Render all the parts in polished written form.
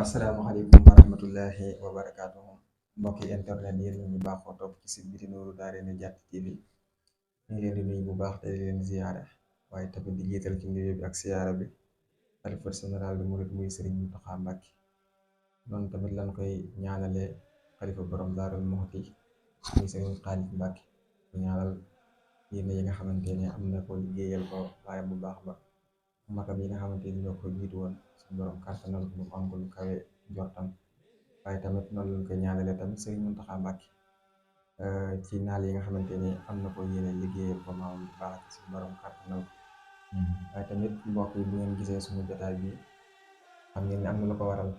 asalaamaaleykum wa rahmatullahi wa barakaatuhu mbokki internet yéen ñu baaxoo topp ci site bi di Nourou Darayni Diatty TV ñu ngi leen di nuyu bu baax te di leen ziyaare waaye tamit di jiital ci nuyoo bi ak siyaara bi xalifa général bi murid muy Serigne Mountakha Mbacké noonu tamit lan koy ñaanalee xalifa borom Daarul Muxti muy Serigne Khalid Mbacké ñu ñaanal yéen yi nga xamante ne am na ko liggéeyal ko waaye bu baax ba magam yi nga xamante ni ñoo ko jiitu woon suñu borom kàttanal ko mu am lu kawe jortam waaye tamit noonu lañ koy ñaanalee tamit Serigne Mountakha Mbacké ci naal yi nga xamante ni am na ko yéene liggéeyal ko maam bu baax suñu borom kàttanal ko waaye tamit mbokk yi bu ngeen gisee suñu jotaay bi xam ngeen ne am na lu ko waral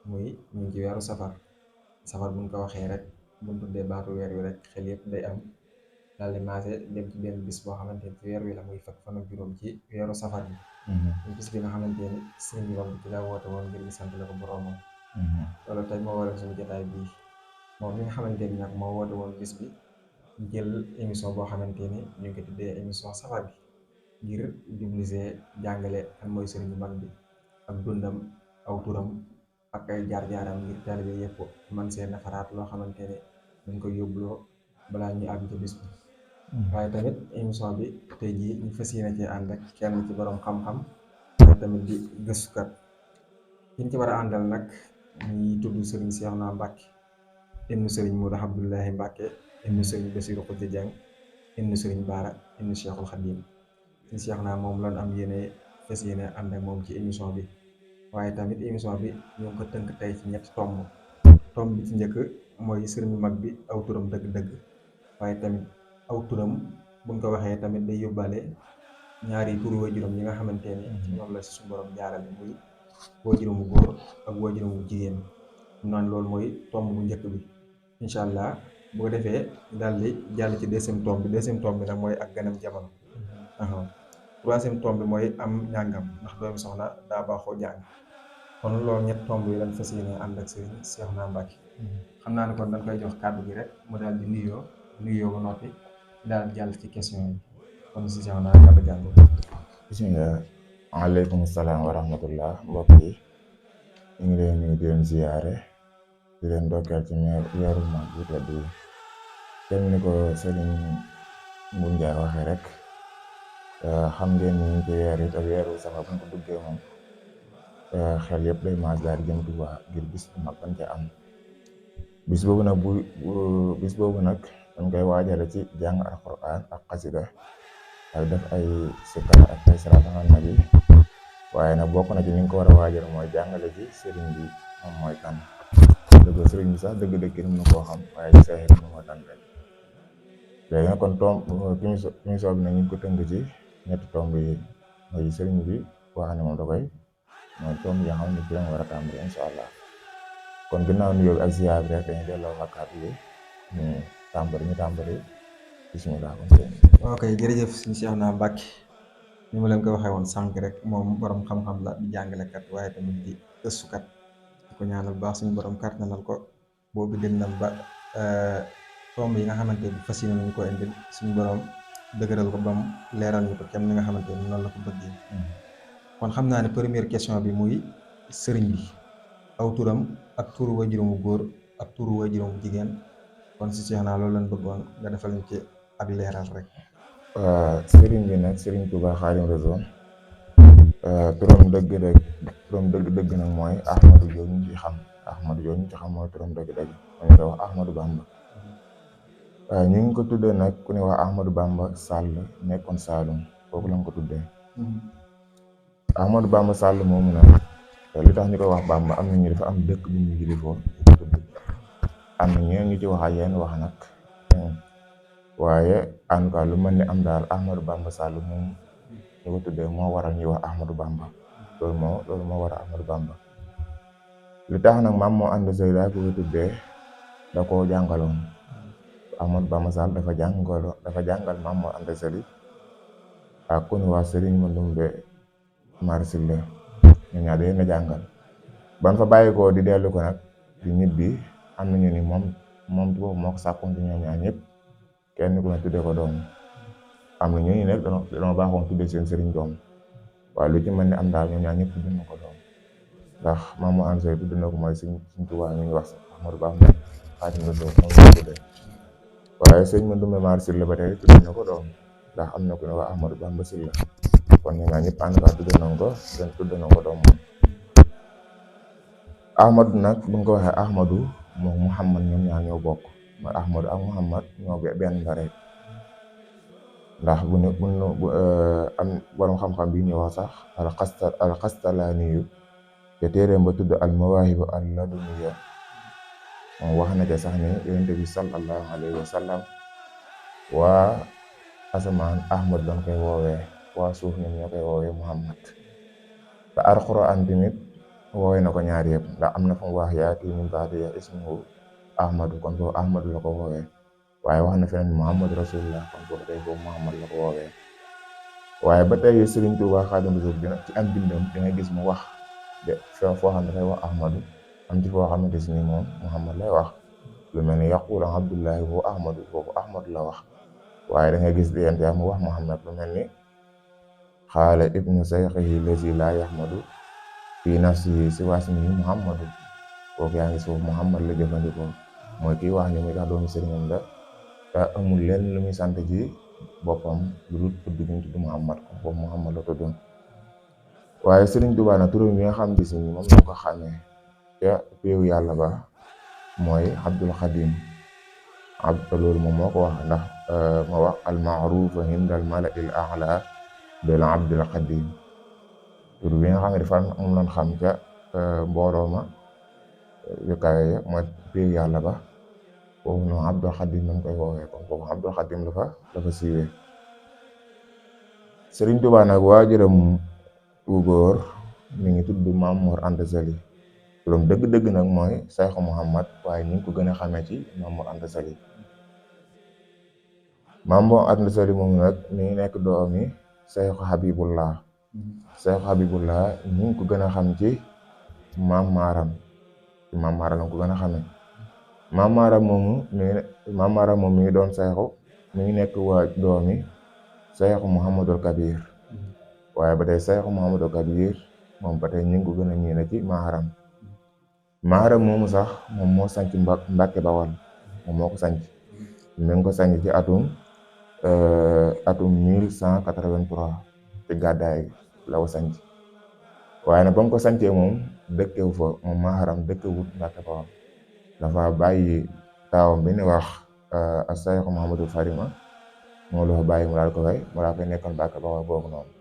muy ñu ngi ci weeru safar buñ ko waxee rek buñ tuddee baatu weer wi rek xel yëpp day am daal di maase dem ci benn bis boo xamante ni ci weer wi la muy fekk fan ak juróom ci weeru safar bi ñu bis bi nga xamante ni sëñ bi moom ci la woote woon ngir ñu sant la ko boroomam loolu tey moo waral suñu jotaay bii moom mi nga xamante ni nag moo woote woon bis bi jël émission boo xamante ni ñu ngi ko tuddee émission safar bi ngir jublisee jàngale kan mooy sëriñ bu mag bi ak dundam aw turam ak ay jaar-jaaram ngir taalibe yëpp man seen nafaraat loo xamante ni dañ koy yóbbuloo balaa ñuy àgg ci bis bi waaye tamit émission bi tey jii ñu fas yéene ci ànd ak kenn ci borom xam-xam waaye tamit di gëstukat ki ñu ci war a àndal nag ñuy tudd Serigne Cheikhouna Mbacké ibnu Serigne Modou Abdoulahi Mbacké ibnu Serigne Bassirou Khoudia Dieng ibnu Serigne Bara ibnu Cheikhul Khadim Serigne Cheikhouna moom lañ am yéene fas yéene ànd ak moom ci émission bi waaye tamit émission bi ñu ngi ko tënk tey ci ñetti tomb bi ci njëkk mooy sëriñ bu mag bi aw turam dëgg-dëgg waaye tamit aw turam buñ ko waxee tamit day yóbbaale ñaari turu waajuram yi nga xamante ne ci ñoom la si suñu borom jaarale muy waajuram bu góor ak waajuram bu jigéen naan loolu mooy tomb bu njëkk bi incha allah bu ko defee daal di jàll ci deuxième tomb bi nag mooy ak ganam jamono troisième tomb bi mooy am njàngam ndax doomi soxna daa baaxoo jàng kon loolu ñett tomb yi lañ fas yéene ànd ak Serigne Cheikhouna Mbacké xam naa ne kon dañ koy jox kàddu gi rek mu daal di nuyoo ba noppi daal jàll ci question yi kon si Cheikhouna kàddu jàng bismillah waaleykum salaam wa rahmatullah mbokk yi ñu ngi leen nuyu di leen ziyaare di leen dokkeel ci weeru mag bu tedd bi comme ni ko Serigne Mbour Ndiaye waxee rek xam ngeen ni ñu ci weer it ak weeru safar bu ñu ko duggee moom xel yëpp day maas daal di jëm Tuubaa ngir bis bu mag bañ ca am bis boobu nag dañ koy waajale ci jàng alxuraan ak xasida ak def ay sikar ak ay salaatu ala nabi waaye nag bokk na ci ni nga ko war a waajal mooy jàngale ci sëriñ bi moom mooy kan dëgg sëriñ bi sax dëgg-dëgg mën na koo xam waaye ci say xel moo tan rek léegi nag kon émission bi nag ñu ngi ko tënk ci ñetti tomb yi mooy sëriñ bi wax ne moom da koy mooy tomb yi nga xam ne ci lañ war a tàmbali incha allah kon ginnaaw nuyoo bi ak ziar bi rek dañuy delloo wakkaat yi ñu tàmbali bismillah ok jërëjëf suñu Cheikhouna Mbacké ni ma leen ko waxee woon sànq rek moom borom xam-xam la di jàngalekat waaye tamit di gëstukat di ko ñaanal baax suñu borom kàttanal ko boobu dem na ba tomb yi nga xamante ni fas yéene nañu ko indil suñu borom dëgëral ko bam leeral ñu ko kenn ni nga xamante ni noonu la ko bëggee kon xam naa ne première question bi muy sëriñ bi aw turam ak turu waajuram bu góor ak turu waajuram bu jigéen kon si Cheikhouna loolu lañ bëggoon nga defal ñu ci ak leeral rek. sëriñ bi nag Sëriñ Tuubaa Xaadimu Rasuul turam dëgg nag mooy Ahmadu jooju ñu ci xam mooy turam dëgg-dëgg ñu koy wax Ahmadu Bamba ñu ngi ko tuddee nag ku ne wax Ahmadu Bamba Sall nekkoon Saalum kooku lañ ko tuddee Ahmadu Bamba Sall moomu nag li tax ñu koy wax Bamba am na ñu dafa am dëkk bu ñu jilifoo am na ñeen ñu ci wax ak yenn wax nag waaye en tout cas lu mel ni am daal Ahmadou Bamba Sall moom ñu ko tuddee moo waral ñuy wax Ahmadou Bamba loolu moo waral Ahmadou Bamba li tax nag maam moo ànd sëy daa ko tuddee da koo jàngaloon Ahmadou Bamba Sall dafa jàngal maam moo ànd sëy ak ku ñu wax Sëriñ Mandumbe Marsile ñu ñaar na jàngal ban fa bàyyi ko di dellu ko nag di ñibbi am nañu ni moom ci boobu moo ko sàkkoon ci ñoom ñaar ñëpp kenn ku ne tuddee ko doom am na ñooñu nag dañoo baaxoon tuddee seen sëriñ doom waaye lu ci mel ni am daal ñoom ñaar ñëpp tuddee na ko doom ndax Maam Mor Anta Sali tudd na ko mooy Sëñ Tuubaa mi ngi wax Ahmadou Bamba Xaadimu Rasuul moom la tuddee. waaye sëñ Mandoumbe Mar Sylla ba tey tudd na ko doom ndax am na ku ne waa Ahmadou Bamba Sylla kon ñoom ñaar ñëpp ànd kaa tudd nañ ko den tudd na ko doom moom. Ahmadu nag bu nga ko waxee Ahmadu moom Muhammad ñoom ñaar ñoo bokk mooy Ahmadu ak Muhammad ñoo benn la rek ndax bu am borom xam-xam bi ñuy wax sax al-Qastalaaniyu te téeréem ba tudd al-Mawaahibu al-Ladunniya moom wax na ca sax ne Yonent bi sallallahu alayhi wa sallam waa asamaan Ahmad lañ koy woowee waa suuf ñoom ñoo koy woowee Muhammad te Alxuraan tamit woowee na ko ñaar yëpp ndax am na fu mu wax yaati min ba'dihi ismuhu Ahmadu kon foofu Ahmadu la ko woowee waaye wax na feneen Muhammadu Rasulullah kon foofu tey foofu Muhammad la ko woowee waaye ba tey Sëriñ Tuubaa Xaadimu Rasuul dina ci am bindam da ngay gis mu wax de foo xam ne dafay wax Ahmadu am ci foo xamante si ni moom Muhammad lay wax lu mel ni yaqulu Abdullahi foofu Ahmadu foofu Ahmadu la wax waaye da ngay gis di yent yaa mu wax Muhammad lu mel ni xaala ibnu sayxihi lazi laa yaxmadu fii nafsihi si wasmihi Muhammadu kooku yaa ngi suuf Muhammad la jëfandikoo mooy kii wax ni muy tax doomu sëriñam la te amul leen lu muy sant ci boppam lu dul tudd gi ñu tudd Muhammad kon foofu Muhammad la tuddoon waaye Sëriñ Tuubaa nag turam bi nga xam gis ni moom la ko xamee ca péewu yàlla ba mooy Abdul Xadim loolu moom moo ko wax ndax ma wax al-ma'ruufa indal mala'il a'la bil Abdul Xadim tur bi nga xam ne dafa moom lañ xam ca mbooloo ma yu kawe ya mooy péewu yàlla ba foofu noonu Abdul Xadim lañ koy woowee kon foofu Abdul Xadim dafa siiwee. Sëriñ Tuubaa nag waajuram wu góor mi ngi tudd Maam Mor Anta Sali turam dëgg-dëgg nag mooy Seexu Muhammad waaye ñu ngi ko gën a xamee ci Maam Mor Anta Sali. Maam Mor Anta Sali moom nag mi ngi nekk doomi Seexu Habibullah Seexu Habibullah ñu ngi ko gën a xam ci Maam Maaram lañ ko gën a xamee. Maam Maaram moom mi ngi doon seexu mi ngi nekk waa doomi Seexu Muhammadul Kabir waaye ba tey Seexu Muhammadul Kabir moom ba tey ñu ngi ko gën a miine ci Maaram moomu sax moom moo sanc Mbàkke Bawal moom moo ko sanc mi ngi ko sanc ci atum 1183 ci gàddaay la ko sanc waaye nag ba mu ko sancee moom dëkkewu fa moom Maaram dëkkewut Mbàkke Bawal dafa bàyyi taawam bi ni wax ak Seexu Muhammadu Farima moo la fa bàyyi mu daal ko fay mu daal koy nekkal Mbàkke Bawal boobu noonu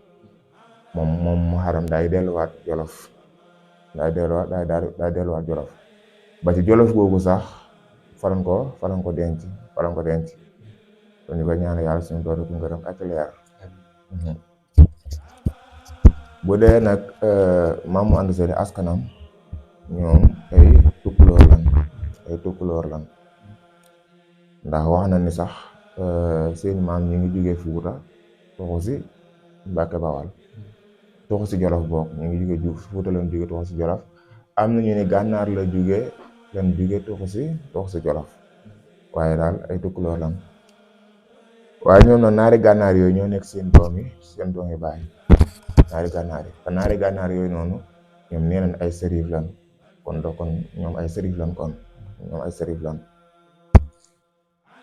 moom Muharram daay delluwaat Jolof daay delluwaat Jolof ba ci Jolof boobu sax falan ko denc kon ñu koy ñaan yàlla suñu doole ku ngërëm ak leer. Bu dee nag Maam Mor Anta Sali askanam ñoom ay tukkuloor lan ndax wax na ni sax seen maam ñi ngi jógee Fuuta toxu si Mbàkke Bawal toxu si Jolof bokk ñu ngi jógee Fuuta lañ jógee toxu si Jolof am na ñu ne Gànnaar la jógee toxu si Jolof waaye daal ay tukkuloor lan waaye ñoom nag naari gànnaar yooyu ñoo nekk seen doom yi baay naari gànnaar yooyu noonu ñoom nee nañ ay sërif lan kon ñoom ay sërif lan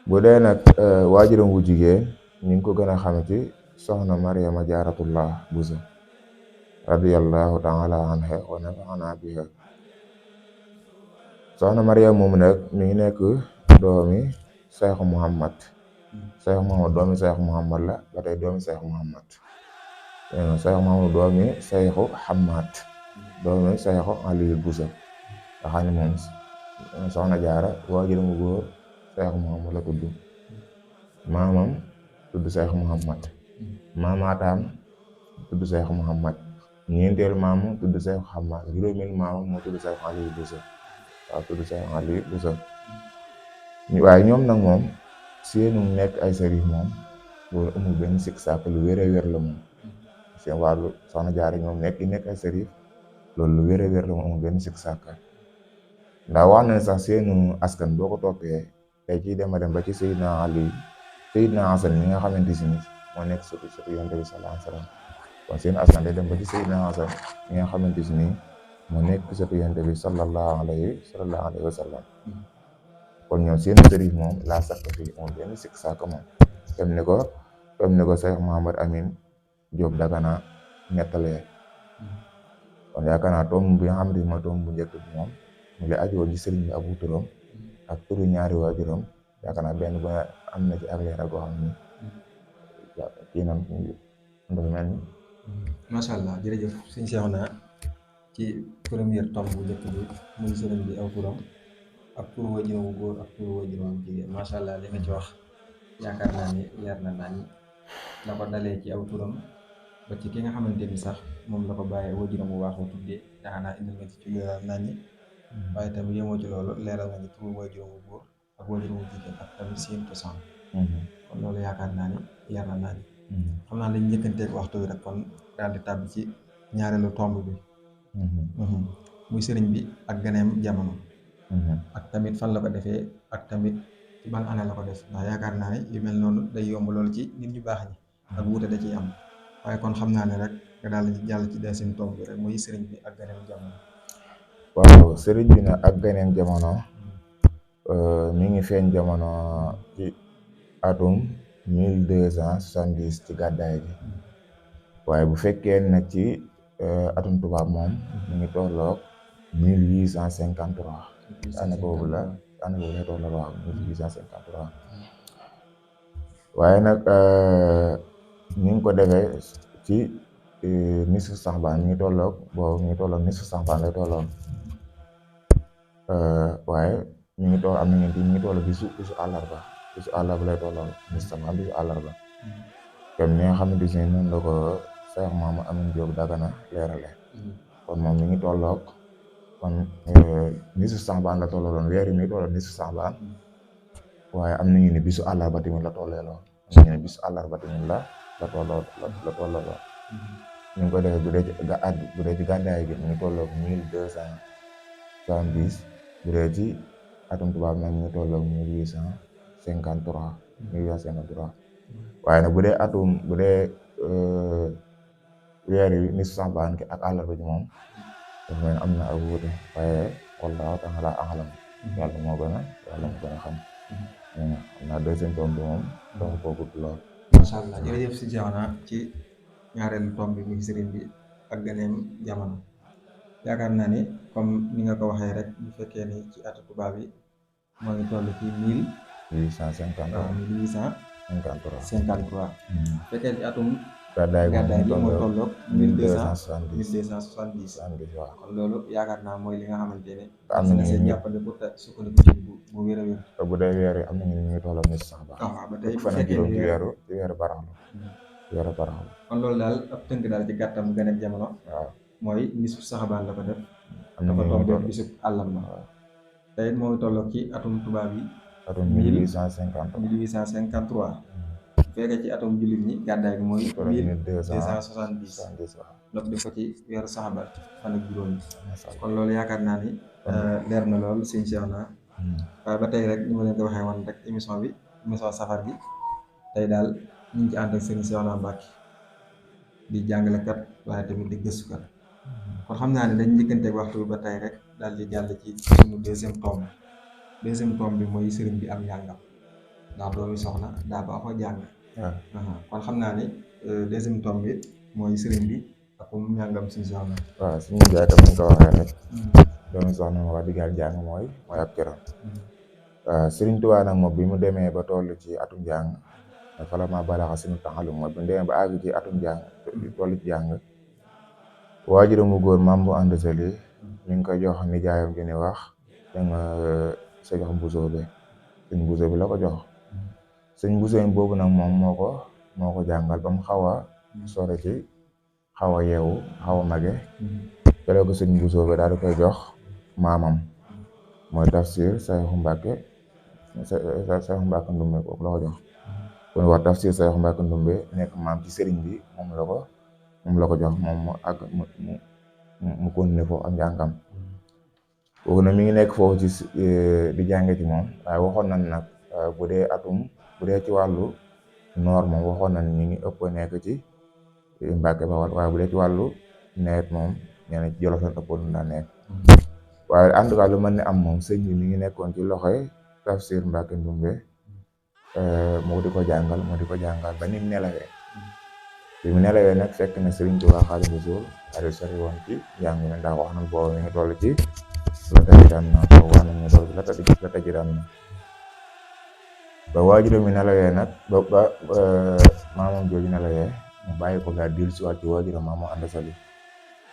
bu dee nag waajuram wu jigéen ñu ngi ko gën a xam ci soxna Mariama Jaaratullah Buso radiyallahu taala anha wa nafa'ana biha soxna Mariama moomu nag mi ngi nekk doomi Seexu Muhammad doomi Seexu Muhammad la ba tey doomi Seexu Muhammad doomi Seexu Hamad doomi Seexu Aliyu Buso nga xam ne moom soxna Jaara waajuram wu góor Seexu Muhammad la tudd maamam tudd Seexu Muhammad maamaatam tudd Seexu Muhammad ñeenteelu maamu tudd Seexu Hamad juróomeel maamu moo tudd Seexu Aliyu Buso waaye ñoom nag moom seenu nekk ay sërif moom loolu amul benn sikk sàkk lu wér a wér la moom seen wàllu soxna Jaara ñoom nekk ay sërif loolu lu wér a wér la moom amul benn sikk sàkk ndax wax na ne sax seenu askan boo ko toppee tey ciy dem ba ci Seydina Hasan mi nga xamante si ni moo nekk surtout Yonent bi sallallahu alayhi wa sallam kon seenu askan day dem ba ci Seydina Hasan mi nga xamante si ni mu nekk sëtu Yonent bi sallallahu alayhi wa sallam. kon ñoom seen sëriñ moom laa sakk fii moom benn sikk sàkk moom comme ni ko Cheikh Mouhamad Amin Diop Dagana nettalee. kon yaakaar naa tomb bi nga xamante ni mooy tomb bu njëkk bi moom mu ngi aju woon ci sëriñ bi abu turam ak turu ñaari waajuram yaakaar naa benn bu am na ci ak leeral boo xam ni kii nam dafa mel ni macha allah jërëjëf suñu seex naa ci première tomb bu njëkk bi muy sëriñ bi aw turam ak turu waajuram bu góor ak turu waajuram bu jigéen macha allah li nga ci wax yaakaar naa ni leer na nañ la ko dalee ci aw turam ba ci ki nga xamante ni sax moom la ko bàyyee waajuram bu baax mu tuddee daanaa indi nga ci leeral nañ waaye tamit yemoo ci loolu leeral nga ci turu waajuram bu góor ak waajuram bu jigéen ak tamit seen cosaan kon loolu yaakaar naa ni leer na nañ xam naa dañ njëkkanteeg waxtu bi rek kon daal di tàbbi ci ñaareelu tomb bi muy sëriñ bi ak ganeem jamono ak tamit fan la ko defee ak tamit ci ban année la ko def ndax yaakaar naa ne yu mel noonu day yomb loolu ci nit ñu baax ñi ak wuute da ciy am waaye kon xam naa ne rek nga daal di jàll ci deuxième tomb bi rek muy sëriñ bi ak ganeem jamono. waaw sëriñ bi nag ak ganeem jamono mi ngi feeñ jamono ci atum 1270 ci gàddaay gi waaye bu fekkee nag ci atum tubaab moom mi ngi tolloog 1853 année boobu lay tolloog waaw 1853 waaye nag ñu ngi ko defee ci nisfu saxbaan mi ngi tolloog nisfu saxbaan lay tolloog waaye mi ngi toll am na ñeenti mi ngi toll bisu àllarba lay tolloog nisfu saxbaan bisu àllarba comme ni nga xamante ne noonu la ko Cheikh Mouhamad Amin Diop Dagana leerale kon moom mi ngi tolloog kon nisfu saxbaan la tolloon weer yi mi ngi tolloog nisfu saxbaan waaye am nañu ne bisu àllarba tamit la tolleeloo am nañu ne bisu àllarba tamit la tollooloo ñu ngi ko defee bu dee ci gàddaay gi mi ngi tolloog 1270 bu dee ci atum tubaab nag mi ngi tolloog 1853 waaye nag bu dee weer yi nisfu saxbaan ki ak àllarba ji moom dafa mel am na ak wuute waaye wallaahu ta'ala a'lam yàlla moo gën a xam xam naa deuxième tombe bi moom donc koo gudd lool. macha allah jërëjëf si Seexuna ci ñaareelu tombe bi muy sëriñ bi ak ganeem jamono yaakaar naa ni comme ni nga ko waxee rek bu fekkee ni ci atu tubaab yi moo ngi toll ci 1853 bu fekkee ci atum gàddaay bi mooy tolloog 1270 waaw kon loolu yaakaar naa mooy li nga xamante ne am na seen jàppale pour te sukkandiku ci bu wér a wér bu dee weer yi am nañu ñu ngi tolloog nisfu saxbaan waaw ba tey bu fan ak fekkee juróom ci weeru baraxlu kon loolu daal ab tënk daal ci gàttam ganeem jamono waaw mooy nisfu saxbaan la ko def am na dafa ñu tombé bisub àllam la tey moo ngi tolloog ci atum tubaab yi atum 1853 bu fekkee ci atum jullit ñi gàddaay gi mooy 1270 donc def ko ci weeru saxabar fan ak juróom yi kon loolu yaakaar naa ni leer na lool sëñ Cheikh naa waaye ba tey rek ni ma leen ko waxee woon rek émission safar gi tey daal ñu ngi ci ànd ak sëñ Cheikh naa Mbacke di jàngalekat waaye tamit di gëstukat kon xam naa ne dañ njëkkanteeg waxtu bi ba tey rek daal di jàll ci suñu deuxième tombe bi mooy sëriñ bi am njàngam ndax doomi soxna daa baaxoo jàng kon xam naa ne deuxième tombe bi mooy sëriñ bi ak njàngam suñu soxna waaw suñu jaay tam ñu ko waxee rek doomi soxna ma wax diggaal jàng mooy ab cëram Sëriñ Tuubaa nag moom bi mu demee ba toll ci atum jàng dafa la ma balaxa suñu taxalum mooy bi mu demee ba àgg ci atum jàng toll ci jàng waajuram mu góor Maam bu ànd sali mi ngi koy jox nijaayam gi ni wax danga sëñ Mbusoobe sëñ Mbusoobe la ko jox sëñ Mbusoobe boobu nag moom moo ko jàngal ba mu xaw a sore ci xaw a yeewu xaw a mage jëlee ko sëñ Mbusoobe daal di koy jox maamam mooy tafsir Sayxu Mbàkke Ndumbe kooku la ko jox kon wax tafsir Sayxu Mbàkke Ndumbe nekk maam ci sëriñ bi moom la ko jox moom mu àgg mu continuer foofu ak njàngam kooku nag mi ngi nekk foofu ci di jànge ci moom waaye waxoon nañ nag bu dee ci wàllu noor moom waxoon nañ ñi ngi ëpp nekk ci Mbàkke Bawol waaye bu dee ci wàllu nawet moom nee na Jolof lañ ëppoon daa nekk waaye en tout cas lu mën ne am moom sëñ bi mi ngi nekkoon ci loxoy Tafsir Mbàkke Ndumbe moo di ko jàngal ba ni mu nelawee bi mu nelawee nag fekk na Sëriñ Tuubaa Xaadimu Rasuul ari sori woon ci jàng mi ndax wax na booba mi ngi toll ci la tajiran na boobu wax nañ ne toll ci la tajiran na ba waajuram mi nelawee nag ba maamam jooju nelawee mu bàyyi ko daal dellu si waat ci waajuram Maam Anta Sali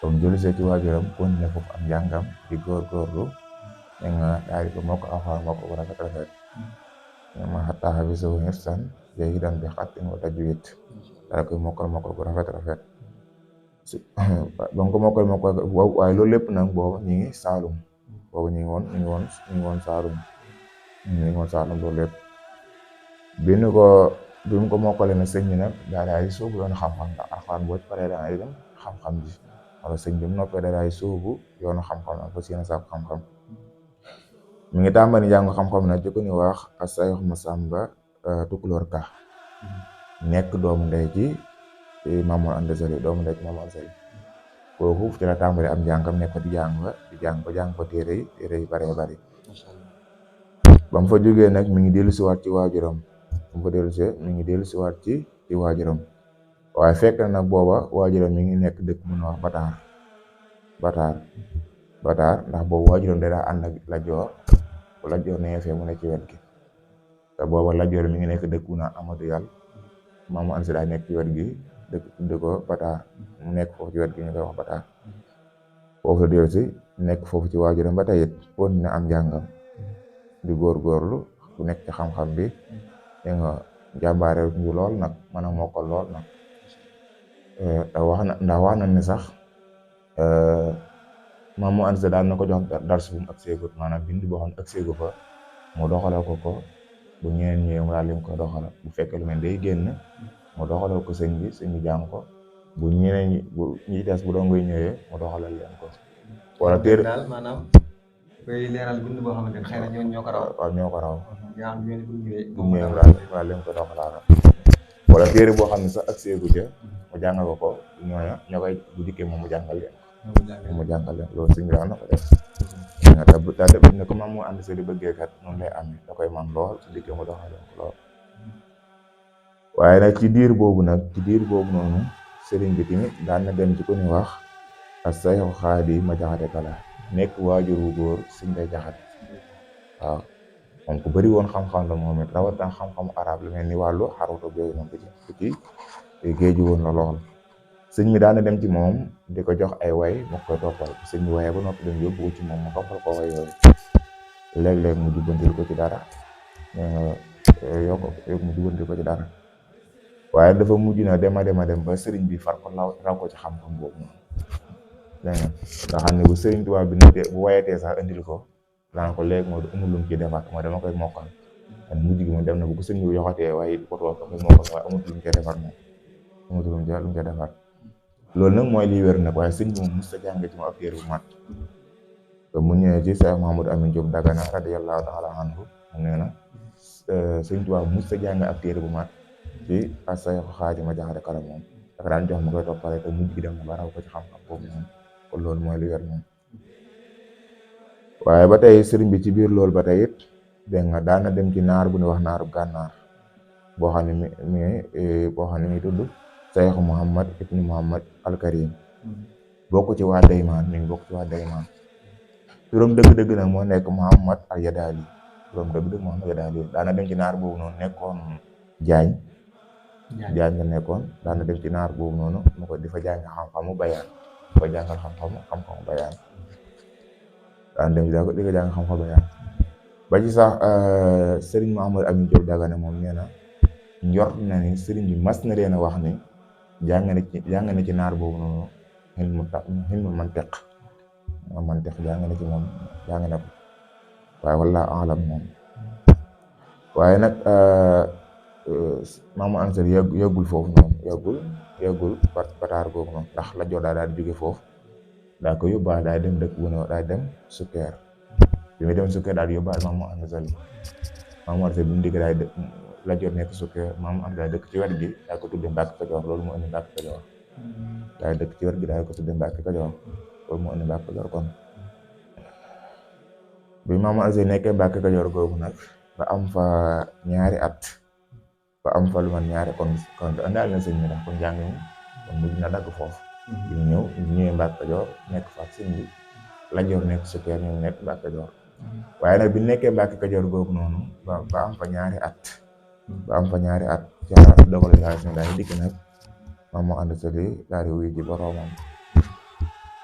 comme dellu see ci waajuram continué foofu am njàngam di góorgóorlu ne nga daal di ko mokk alxuraan mokk bu rafet ma xattaa xafisahu hifzan jayyidan bi xattin wa tajwiid daal koy mokkal bu rafet ba nga ko mokkal waaye loolu lépp nag boobu ñu ngi Saalum boobu ñu ngi woon Saalum loolu lépp bi mu ko mokkale na sëñ bi nag daal di sóobu yoonu xam-xam ndax alxuraan boo ci paree da ngay dem xam-xam ji wala sëñ bi mu noppee daal di sóobu yoonu xam-xam ak fas yéene saako xam-xam mi ngi tàmbali jàng xam-xam nag jëkk ñu wax Seex Masamba Tukulóor Ka nekk doomu ndey ci Maam Mor Anta Sali kooku ci la tàmbali am njàngam nekk di jàng ba téere yi bare ba mu fa jógee nag mi ngi dellusiwaat ci waajuram waaye fekk na nag booba waajuram mi ngi nekk dëkk bu ñuy wax Bataar ndax boobu waajuram da daa ànd ak Lat Joor bu Lat Joor nee fee mu ne ci wet gi te booba Lat Joor mi ngi nekk dëkk bu ñuy wax Amadu Yàlla Maam Mor Anta Sali nekk ci wet gi dëkk tudde ko Bataar mu nekk foofu ci wet gi ñu koy wax Bataar foofu la dellu si nekk foofu ci waajuram ba tey it kon na am njàngam di góorgóorlu ku nekk ci xam-xam bi dégg nga jàmbaare ñu lool nag mën a mokkal lool nag ndax wax na ni sax Maam Mor Anta Sali daan na ko jox dars bu mu ak seegut maanaam bind boo xam ne ak seegu fa mu doxale ko bu ñeneen ñëwee mu daal leen ko doxala bu fekkee lu mel day génn mu doxalal ko sëñ bi jàng ko bu ñeneen ñi des bu doon ngay ñëwee mu doxalal leen ko wala téere daal maanaam koy leeral bind boo xamante ne xëy na ñoo ko raw waaw ñoo ko raw yaa xam bu ñëwee daal leen ko doxalal wala téere boo xam ne sax ak seegu ja mu jàngal ko ñooña ñoo koy bu dikkee moom mu jàngal leen loolu sëñ bi daan na ko def te buñ ne ko Maam Mor Anta Sali bëggee kat noonu lay amee da koy man lool su dikkee mu doxal leen ko lool waaye nag ci diir boobu noonu sëriñ bi tamit daan na dem ci ku ñuy wax ak Seex Xaadi ma Jaxate Kala nekk waajur wu góor sëñ Bay Jaxate waaw moom ku bëri woon xam-xam la moom it rawatina xam-xamu arab lu mel ni wàllu xaruta yooyu moom ci géeju woon la lool sëñ mi daan na dem ci moom di ko jox ay way mu koy toppal sëñ bi waaye ba noppi dem yóbbu ko ci moom mu toppal ko way yooyu léeg-léeg mu jubbantil ko ci dara mu jubbantil ko ci dara waaye dafa mujj na dem ba sëriñ bi far ko raw ko ci xam-xam boobu noonu dégg nga xam ne bu sëriñ Tuubaa bi bu wayatee sax indil ko daan ko léegi moo amul lu mu ci defaat moo dama koy mokkal ak mujj gi moom dem na bu ko sëriñ bi yoxatee waaye ko toog koy mokkal waaye amul lu mu ci defaat moom amul lu mu ci defaat loolu nag mooy liy wér nag waaye sëñ bi moom mos a jàng ci ma ab téere bu mat te mu ñëwee ci Cheikh Mouhamadou Amine Diop Dagana radiyallahu taala anhu mu nee na sëñ Tuubaa mos a jàng ab téere bu mat ci Seex Xaadi ma Jaxate Kala moom dafa daan jox ma koy toppale te mujj gi dem na ba raw ko ci xam-xam boobu moom kon loolu mooy li wér moom waaye ba tey sëriñ bi ci biir loolu ba tey it dégg nga daan na dem ci naar bu ñuy wax naaru gànnaar boo xam ne mi tudd Seex Muhammad ibnu Muhammad al Karim bokk ci waa Daymaan mi ngi bokk ci waa Daymaan turam dëgg-dëgg nag moo nekk Muhammad al Yadaali turam dëgg-dëgg Muhammad Yadaali daan na dem ci naar boobu noonu nekkoon Jaañ nga nekkoon daan na dem ci naar boobu noonu mu ko di fa jàng xam-xamu bayaan di ko jàngal xam-xamu bayaan daan dem di ko jàng xam-xamu bayaan ba ci sax Serigne Mouhamadou Amine Diop Dagana moom nee na njort na ni Serigne bi mas na leen a wax ni jàng na ci naar boobu noonu xilmu mantiq jàng na ci moom jàng na ko waaye wallaahu a'lam moom waaye nag Maam Mor Anta Sali yàggul foofu noonu yàggul Bataar googu noonu ndax la jox daal di jóge foofu daa ko yóbbaale daal dem dëkk bu ne daal dem Sukkeer bi muy dem Sukkeer daal di yóbbaale Maam Mor Anta Sali Maam Mor Anta Sali bi mu digg daal la jot nekk Sukkeer Maam Mor Anta Sali dëkk ci wet gi daal ko tudde Mbàkke Kajoor loolu moo indi Mbàkke Kajoor daal dëkk ci wet gi daal ko tudde Mbàkke Kajoor loolu moo indi Mbàkke Kajoor kon bi Maam Mor Anta Sali nekkee Mbàkke Kajoor googu nag ba am fa ñaari at ba am fa lu man ñaari kon indaal na sëñ bi ndax kon jàng mi kon mujj na dagg foofu bi ñu ñëwee Mbàkke Kajoor nekk fa ak sëñ bi Lat Joor nekk super ñu nekk Mbàkke Kajoor waaye nag bi nekkee Mbàkke Kajoor googu noonu ba am fa ñaari at ca dogal yàlla suñu daal dikk nag Maam Mor Anta Sali daal di wuyu ji boroomam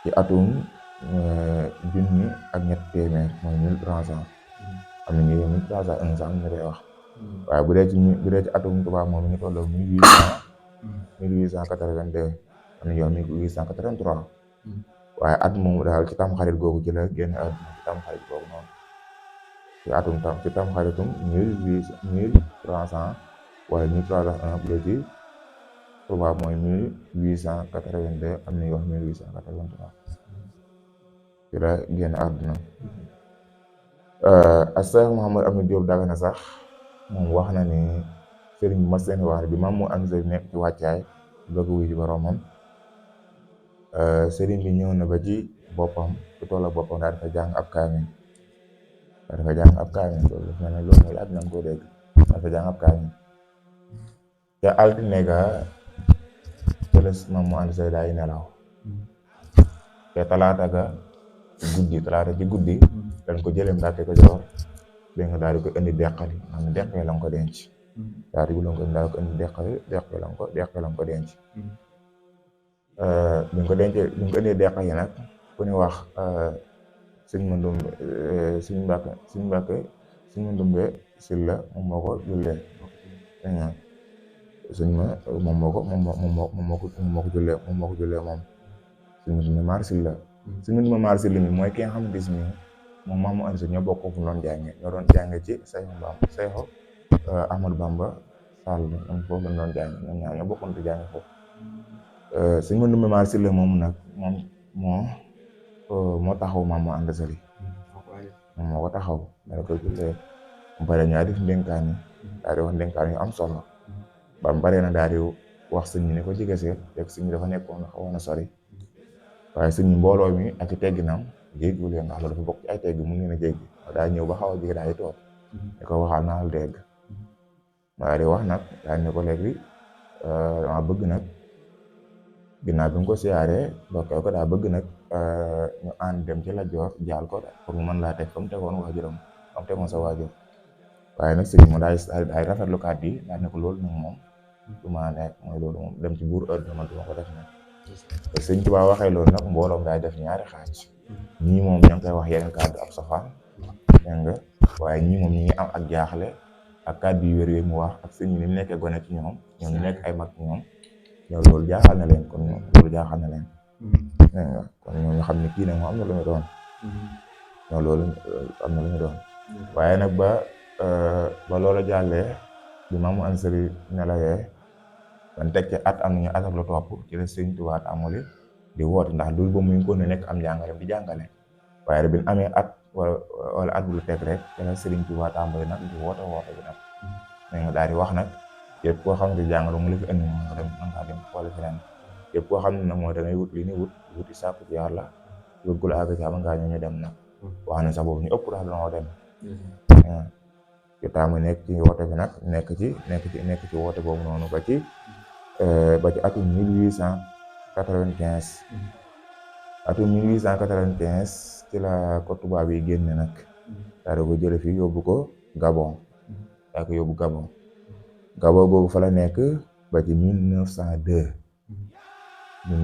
ci atum 1300 mooy 1300 am na ñu 1301 sax am na day wax waaye bu dee ci atum tubaab moom mi ngi tolloo 1882 am na yow 1883 waaye at moomu daal ci tam xarit googu ci la génn àdduna ci tam xarit googu noonu ci tam xaritum 1300 waaye 1301 bu dee ci tubaab mooy 1882 am na yow 1883 ci la génn àdduna Cheikh Mouhamadou Amady Diop Dagana sax moom wax na ni sëriñ bi mas leen wax bi Maam Mor Anta Sali nekk ci wàccaay bëgg wuy ji boroomam sëriñ bi ñëw na ba ci boppam ku toll ak boppam daal dafa jàng ab kaamil loolu daf mel ne loolu mooy ak nañ koo dégg dafa jàng ab kaamil ca altine ga ca la Maam Mor Anta Sali daay nelaw te talaata ci guddi dañ ko jëlee Mbàkke Kajoor dégg nga daal di ko indi deqali xam ne deqee la ko denc daal di ko indi deqee la ko denc bi nga ko indee deqal yi nag ku ñu wax sëñ Mandumbe Silla moom moo ko jullee moom moo ko jullee moom sëñ Mandumbe Maar Silla sëñ Mandumbe Maar Silla mi mooy ki nga xamante si moom Maam Mor Anta Sali ñoo bokk fu ñoo doon jànge ci Seexu Ahmadu Bamba Sall ñoom foofu lañ doon jànge ñoom ñaar ñoo bokkoon di jànge foofu sëñ Mandumbe Maar Silla moomu nag moo taxaw Maam Mor Anta Sali moom moo ko taxaw dara ko jullee mu pare ñaar def ndénkaani daal di wax ndénkaani yu am solo ba mu pare na daal di wax sëñ ñi ne ko jege seet fekk sëñ ñi dafa nekkoon xawoon na sori waaye sëñ ñi mbooloo mi ak i tegginam jéggiwul leen ndax loolu dafa bokk ci ay teggi mu ngi leen a jéggi daa ñëw ba xaw a jege daal di toog ne ko waxal naa la dégg daal di wax nag daal ne ko léegi dama bëgg nag ginnaaw bi mu ko siyaaree bokkee ko daa bëgg nag ñu ànd dem ci Lat Joor jaal ko pour mu mën laa teg fa mu tegoon waajuram fa mu tegoon sa waajur waaye nag sëñ mo daay rafetlu kàddu yi daal ne ko loolu nag moom du ma nekk mooy loolu moom dem ci buur heure man du ma ko def nag te sëñ Tuubaa waxee loolu nag mbooloom daay def ñaari xaaj ñii moom ña ngi koy wax yeneen kàddu ab safaan dégg nga waaye ñii moom ñi ngi am ak jaaxle ak kàddu yu wér mu wax ak sëñ ñi ni mu nekkee gone ci ñoom ñu nekk ay mag ñoom loolu jaaxal na leen kon loolu jaaxal na leen dégg nga kon ñoom ñu xam ne kii nag moo am na lu ñu doon loolu am na lu ñu doon waaye nag ba loola jàllee bi Maam Mor Anta Sali nelawee ban teg ci at am nañu atak lu topp ci la sëñ Tuubaa amuli di woote ndax loolu ba muy ko ne nekk am jàngale di jàngale waaye bi ñu amee at wala at bu lu teg rek ci la sëriñ Tuubaa tàmbali nag di woote bi nag mais nga daal di wax nag képp koo xam ne jàngalo mu la fi indi nga dem mën ngaa dem xooli feneen képp koo xam ne nag mooy da ngay wut li ni wuti sàkku ci yàlla yóbbu la àgg ci xam nga ñu dem nag wax na sax boobu ñu ëpp daal dañoo dem ci taamu nekk ci woote bi nag nekk ci woote boobu noonu ba ci atum 1895 ci la ko tubaab yi génne nag daal ko jële fii yóbbu ko Gabon daa ko yóbbu Gabon boobu fa la nekk ba ci 1902 dañ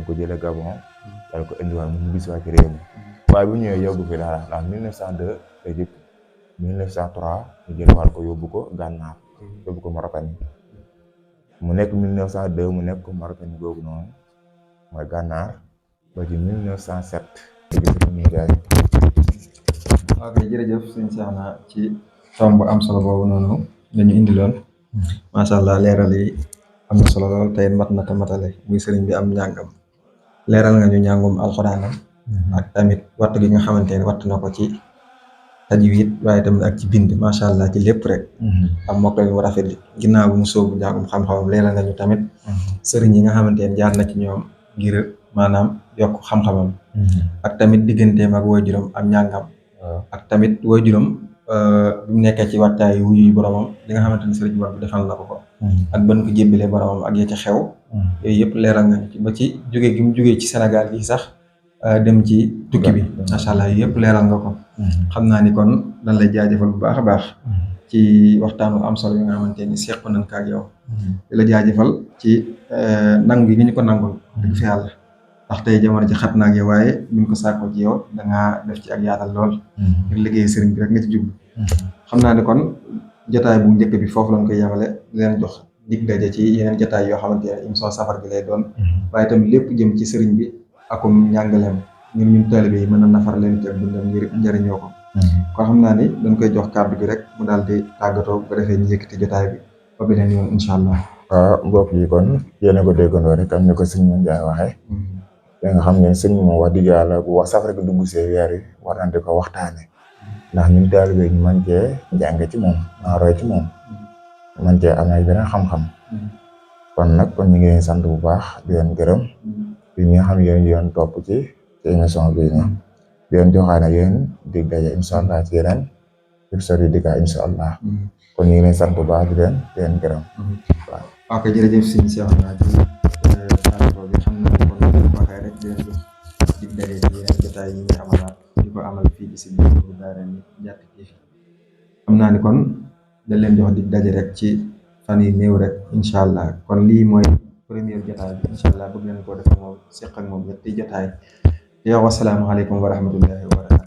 ko jële Gabon daal ko indiwaat mu bisiwaat ci réew mi waaye bu ñëwee yóbbu fi dara ndax 1902 Égypte 1903 ñu jëlewaat ko yóbbu ko Gànnaar yóbbu ko Mauritanie mu nekk 1902 mu nekk ko Mauritanie googu noonu mooy Gànnaar ba ci 1907 Égypte muy gaay. ok jërëjëf sëñ Cheikhna ci tomb bu am solo boobu noonu dañu indiloon macha allah leeral yi am na solo lool tey mat na te matale muy sëriñ bi am njàngam leeral nga ñu njàngum alxuraanam ak tamit wattu gi nga xamante ne wattu na ko ci tajwid waaye tamit ak ci bind macha allah ci lépp rek am mokkal mu rafet ginnaaw bu mu sóobu njàngum xam-xamam leeral nga ñu tamit sëriñ yi nga xamante ne jaar na ci ñoom ngir maanaam yokk xam-xamam ak tamit digganteem ak waajuram ak njàngam ak tamit waajuram bi mu nekkee ci waxtaay wuyu boromam li nga xamante ni sëriñ bor bi defal na ko ak ban ko jébbalee boromam ak ya ca xew yooyu yëpp leeral nga ci ba ci jóge gi mu jógee ci Sénégal gi sax dem ci tukki bi macha allah yëpp leeral nga ko xam naa ni kon dañ lay jaajëfal bu baax a baax ci waxtaanu am solo yi nga xamante ni seq nañ ko ak yow di la jaajëfal ci nangu gi ñu ko nangul dëgg fi yàlla ndax tey jamono ji xat na ak yow waaye buñ ko sàkkoo ci yow dangaa def ci ak yaatal lool ngir liggéey sëriñ bi rek nga ci jublu xam naa ne kon jotaay bu njëkk bi foofu lañ koy yemale leen jox dig daje ci yeneen jotaay yoo xamante ne émission safar bi lay doon waaye tamit lépp jëm ci sëriñ bi akum njàngaleem ngir ñun taalibe yi mën a nafar leen ci ak dundam ngir njëriñoo ko kon xam naa ni dañ koy jox kàddu gi rek mu daal di tàggatoo bu ko defee ñu yëkkati jotaay bi ba beneen yoon incha allah. waaw mbokk yi kon yéen a ko déggandoo rek am ni ko sëñ Ndiaye waxee da nga xam ne sëñ moom wax dëgg yàlla bu wax safara gi dugg see weer yi war nañ di ko waxtaane ndax ñun taalibe ñu mën cee jàng ci moom roy ci moom mën cee am ay beneen xam-xam kon nag kon ñu ngi leen sant bu baax di leen gërëm di ñi nga xam ne yéen yoon topp ci émission bi nii di leen joxaane yéen dig daje incha allah ci yeneen épisode yi di ka incha allah kon ñu ngi leen sant bu baax di leen gërëm waaw. ok jërëjëf sëñ Cheikh naa ci tàggatoo bi xam naa kon waxee rek di leen jox dig daje ci yeneen jotaay yi ñu amalaat di ko amal fii ci seen Nourou Darayni Diatty TV xam naa ni kon dañ leen jox dig daje rek ci fan yi néew rek incha allah kon lii mooy première jotaay bi incha allah bëgg nañ koo def moom seq ak moom ñetti jotaay yow wasalaamaaleykum wa rahmatullahi wa barakatuh